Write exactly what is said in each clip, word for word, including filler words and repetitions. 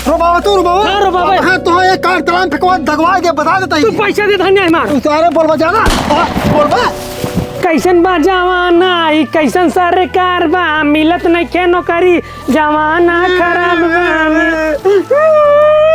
रो बाबा, तू रो बाबा। हाँ, रो बाबा। हाँ, तो ये कार तलाम फेंकवा, दगवा के बता देता ही। तू पैसा दे, धन्य है मार। तू सारे बोलबा ज्यादा। हाँ, बोलबा। कैसन बा जमाना, ई कैसन सरकार बा, मिलत नइखे नौकरी, जमाना खराब बा।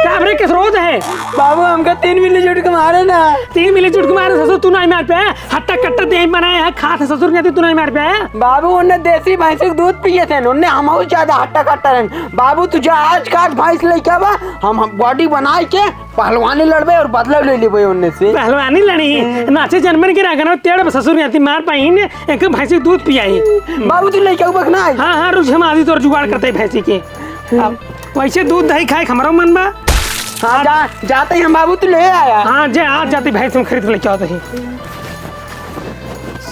का रे, किस रोज है? बाबू, हमका तीन मिली जुट के मारे ना। तीन मिली जुट के मारे, ससुर, तू नहीं मार पे। हट्टा कट्टा देह बनाए है, खात है ससुर के, तू नहीं मार पे। बाबू, उन्हें देसी भैंस के दूध पिए थे, उन्हें हमहू ज्यादा हट्टा कट्टा रहन। बाबू, तू जा आज काट भैंस लेके आवा, हम, हम बॉडी बनाए के पहलवानी लड़बे और बदला ले लेबे उन्हें से। पहलवानी लड़ी, हम्म। नाचे जनमन के रागन में तेड़ ससुर के मार पाई ने, एक भैंस के दूध पियाई। बाबू, तू लेके आऊ बक ना? हाँ, हाँ, रुझे हम आदि तोर जुगाड़ करते भैंसी के। अब वैसे दूध दही खाए के हमरो मन बा। हाँ, जा, जाते ही हम बाबू तू ले आया। हाँ, जे आज जाते भैंस हम खरीद के लेके आते ही।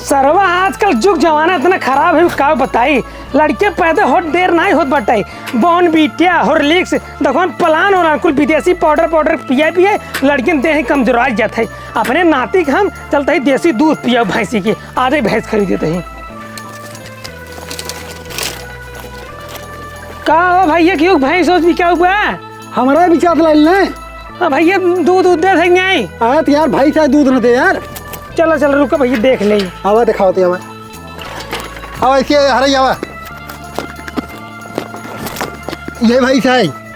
सरवा आजकल जुग जमाना इतना खराब है, का बताई। लड़के पैदा होत देर नाहीं होत बाटे। Bournvita, Horlicks, देखो न पलान होला, कुल विदेशी पाउडर, पाउडर पिए, पिए लड़किन देह कमजोराइ जात है। अपने नाती के हम चलते ही देसी दूध पिया भैंसी के, आधे भैंस खरीद देते ही। का हो भैया, क्यों भैंस वैंस बिकाऊ बा? हमरा बिचात लाइल ने। अब भैया दूध, दूध दे देंगे। अरे तो यार, भैंस है, दूध न दे यार। चलो, चलो, रुको भैया, देख ले। आवा, दिखाओ तो, आवा। आवा, इसके हरे आवा। ये भैंस है।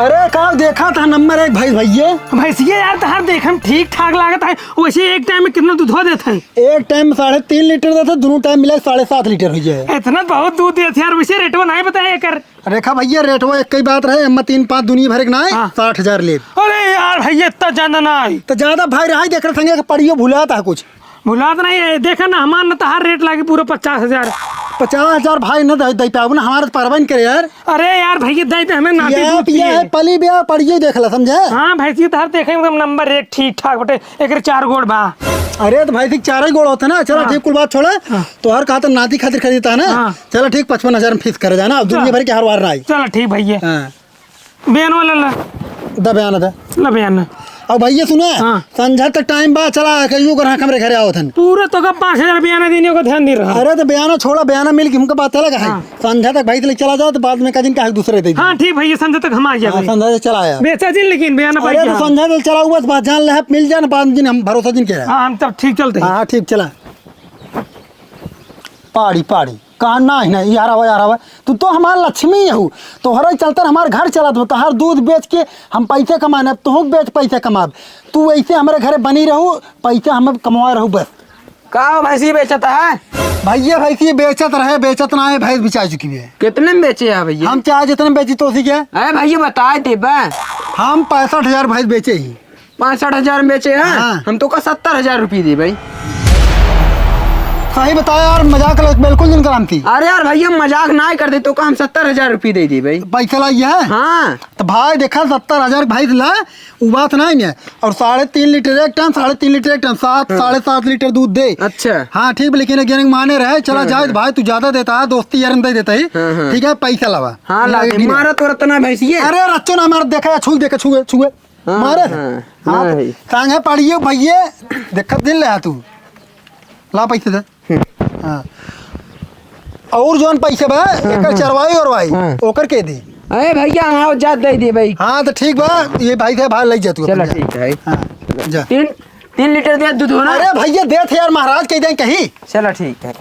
अरे, का देखा था नंबर एक भैंस भैया? भैंसिया यार, तहार देखम ठीक ठाक लागत है। वैसे एक टाइम में कितना दूध हो देत है? एक टाइम में साढ़े तीन लीटर देत है, दोनों टाइम मिला साढ़े सात लीटर हो जाए। इतना बहुत दूध देत है यार, वैसे रेटवा नहीं बताया कर। रेखा भैया, रेटवा एक ही बात रहे, एम्मा तीन पाँच दुनिया भर के ना है, हाँ। साठ हजार ले। अरे यार भैया, इतना ज्यादा ना है। तो ज्यादा भाई रहा ही देख रहे संगे कि पड़ियो भुलाता है कुछ। भुलात नहीं है, देखा ना, हमार न तहार रेट लागी पूरा पचास हजार। पचास हजार भाई न दे, दे पाबू ना, हमारे तो परवाह नहीं करे यार। अरे यार भैया, दे दे हमें नाती ये दूध पिया पिए। है, पली बिया पड़ियो देख ला, समझे? हाँ भैंसी तहार देखे एकदम नंबर एक, ठीक ठाक बटे, एकरे चार गोड़ बा। अरे तो भैंसी के चार ही गोड़ होते ना, चलो हाँ। ठीक, कुल बात छोड़ा। हाँ। तोहर कहा तो नाती खातिर खरीदता है ना? हाँ। चलो ठीक, पचपन हजार में फिक्स कर जाना, अब दुनिया चल। भर के हर वार ना आई। चलो ठीक भैया। हाँ। बयान वाला ला। द बयान द। ला बयान। अब भैया सुना, हाँ। संझा तक टाइम बा, चला कहियो कर हमरे घरे आवत हन। पूरा तो का पाँच हजार बयाना देने को ध्यान दे रहा। अरे तो बयाना छोड़ा, बयाना मिल के हमका बात अलग है। हाँ। संझा तक भाई चला जाओ तो बाद में का दिन का दूसरे दे दी। हाँ ठीक भैया, संझा तक हम आ जाए हाँ, भाई। संझा तक चला आया। बेचा जिन लेकिन बयाना अरे पाई तो हाँ। संझा तक चलाऊ बस, बात जान ले, मिल जाए ना बाद में जिन हम भरोसा जिन के रहे। हाँ हम तब ठीक चलते हैं। हाँ ठीक चला। पाड़ी पाड़ी। कहा, "नाही, नाही, यार आवा, यार आवा। तू तो हमार लक्ष्मी हऊ। तोहरे चलते हमार घर चलत बा। तोहार दूध बेच के हम पैसे कमाने, अब तोहू बेच पैसे कमाब। तू ऐसे हमरे घरे बनी रहू, पैसे हम कमवा रहू बस।" का हो, भैंसी बेचत है? भैया, भैंसी बेचत रहे, बेचत ना है, भैंस बिचा चुकी है। कितने में बेचे है भैया? हम चाहे जितने में बेची तो उसी के। अरे भैया, बताए देबा। हम पैंसठ हजार भैंस बेचे ही। पैंसठ हजार में बेचे हैं, हाँ। हम तो का सत्तर हजार रुपये दे भाई। सही बताया यार, मजाक ल-, बिल्कुल जिन कराम थी। अरे यार भैया, मजाक ना करते तो का हम सत्तर हजार रुपये दे दे भाई। पैसा लाई है? हाँ। तो भाई देखा, सत्तर हजार भाई ला, वो बात नहीं है। और साढ़े तीन लीटर एक टाइम, साढ़े तीन लीटर एक टाइम, सात, हाँ। साढ़े सात लीटर दूध दे। अच्छा। हाँ ठीक, लेकिन एक जने माने रहे, चला हाँ, जाए हाँ। भाई, तू ज्यादा देता है, दोस्ती यार में दे देता ही। हाँ, हाँ। ठीक है, पैसा लावा। हाँ, ला दे, मारा तो रतना भैंसिए। अरे रच्चो ना मार, देखा, छू, देखा, छुए, छुए। हाँ, मारे? हाँ, हाँ, हाँ, तो भाई। सांगे पड़ियो भैये, देखत दिन ले आ तू। ला पैसे दे। हम्म। हाँ। और जौन पैसे बा, हाँ, एकर हाँ। चरवाई ओरवाई, हाँ। ओकर के दी? अरे भैया, हाँ, जा दे दे भाई। हाँ, तो ठीक बा, ये भाई के भाई ले जा तू चलो, अपने। ठीक है। हाँ, जा। तीन, तीन लीटर दे दूध हो ना? अरे भैया, देत है यार, महाराज कह दें कहीं। चलो, ठीक है।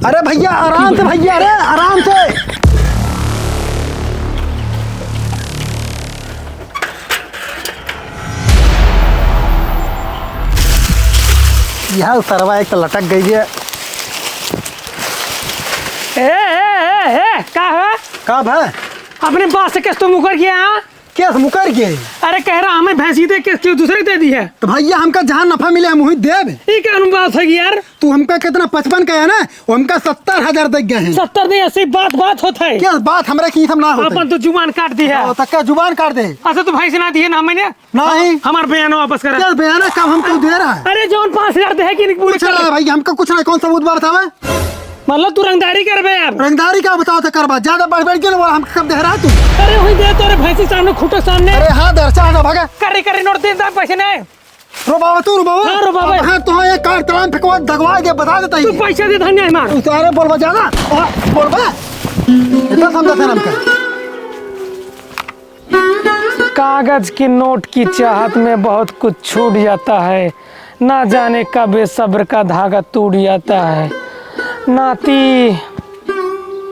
अरे भैया, आराम से भैया, अरे आराम से। यह सरवा एक तो लटक गई है। ए, ए, ए, ए, का हो? का भा? अपने बात से किस तुम मुकर गया, हाँ? केस मुकर गए। अरे कह रहा हमें भैंसी दे, केस क्यों दूसरे के दे दी है? तो भैया हमका जहाँ नफा मिले हम वहीं देब। ई कानून बात है यार। तू हमका कितना पचपन का है ना, वो हमका सत्तर हजार दे गए हैं। सत्तर नहीं, अस्सी बात, बात होत है। क्या बात हमरा की सब ना होत है? अपन तो जुबान काट दी है। ओ, तो क्या जुबान काट दे? अच्छा तो भैंसी ना दी है ना मैंने? नहीं। हमार बयान वापस करा। क्या बयान है? कब हमको दे रहा है? अरे जौन पाँच हजार दे है कि नहीं पूरी कुछ कर ना भाई, हमका कुछ ना, कौन सबूत बा बतावे? मतलब तू रंगदारी करबे अब? रंगदारी का बताओ तो करबा, ज्यादा बढ़ बढ़ के ना बोल, हम कब देहरा तू? अरे हुई दे तोरे भैंसी सामने, खूंटो सामने। अरे हाँ दर, चल ना भागा। करे करे नोट दे, दे पैसे नहीं। रोबावा तू, रोबावा। हाँ, रोबावा। हाँ, तो हाँ, एक कार तलाम फेंकवा, दगवा के बता देता ही। तू पैसा दे, धन्य है मार। तू सारे बोलबा ज्यादा। और बोलबा। इतना समझा था हमका। कागज के नोट की चाहत में बहुत कुछ छूट जाता है, ना जाने कब ये सब्र का धागा टूट जाता है। नाती,